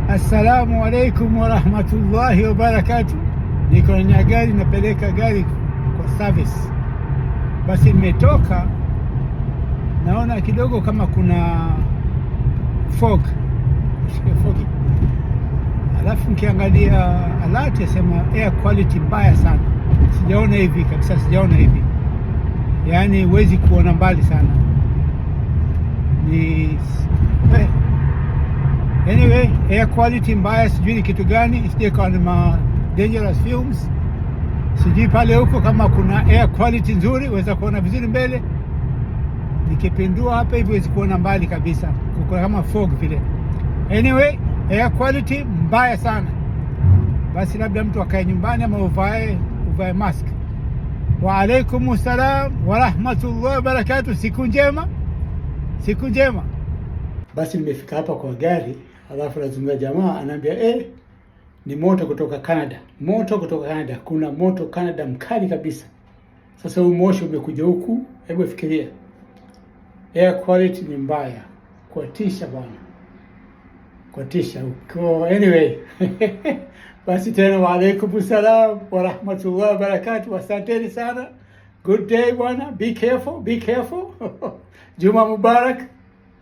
Assalamu alaikum warahmatullahi wabarakatu. Niko na gari, napeleka gari kwa service. Basi nimetoka, naona kidogo kama kuna fog, fog. Alafu nikiangalia alert yasema air quality mbaya sana. Sijaona hivi kabisa, sijaona hivi, yaani huwezi kuona mbali sana. Ni eh, anyway, air quality mbaya, sijui ni kitu gani, isije ikawa ni ma dangerous fumes. Sijui pale huko kama kuna air quality nzuri, uweza kuona vizuri mbele. Nikipindua hapa hivi huwezi kuona mbali kabisa, kuko kama fog vile. Anyway, air quality mbaya sana. Basi labda mtu akae nyumbani ama uvae mask. Wa alaikum salam wa rahmatullahi wa barakatuh. Siku njema, siku njema. Basi nimefika hapa kwa gari, alafu nazungumza, jamaa anaambia, ni moto kutoka Canada, moto kutoka Canada. Kuna moto Canada mkali kabisa. Sasa huu moshi umekuja huku, hebu fikiria, air quality ni mbaya, kuatisha bwana, kuatisha huko. Anyway, basi tena, waalaikum salam wa rahmatullahi wa barakatuh. Asanteni sana, good day bwana, be careful, be careful. Juma Mubarak.